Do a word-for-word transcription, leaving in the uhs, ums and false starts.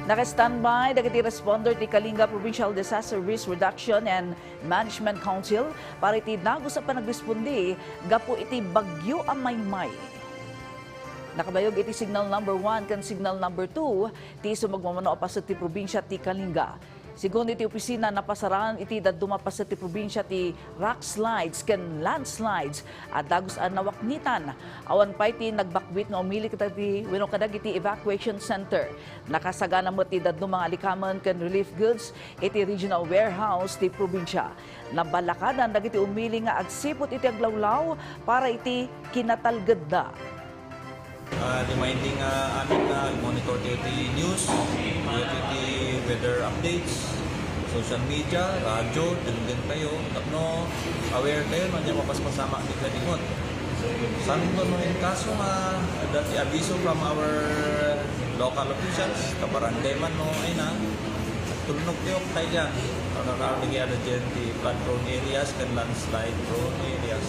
Naka-standby dagiti responder ti Kalinga Provincial Disaster Risk Reduction and Management Council para iti dagus a panagrespondi gapu iti Bagyo a Maymay. Nakabayog iti signal number one ken signal number two ti sumagmamano a paset ti probinsia ti Kalinga. Segun iti opisina, napasaran iti dadduma a paset ti probinsia ti rock slides ken landslides a dagus a nawaknitan. Awan pay ti nagbakwit nga umili kadagiti wenno kadagiti evacuation center. Nakasagana met ti dadduma nga alikamen ken relief goods iti regional warehouse ti probinsia. Nabalakadan dagiti umili nga agsipud iti aglawlaw para iti kinatalgedda. Ah, reminding, ah, amin nga monitor tayo ti news, tayo ti weather updates, social media, radyo, denggen tayo, tapno aware tayo no ania mapaspasama ti kaligot. Saan no in kaso nga dati abiso from our local officials, kabarangay man no, ay na, tulnog tayo kaya dyan. Pagkakaroon nga ano dyan, the flood prone areas, kan landslide prone areas.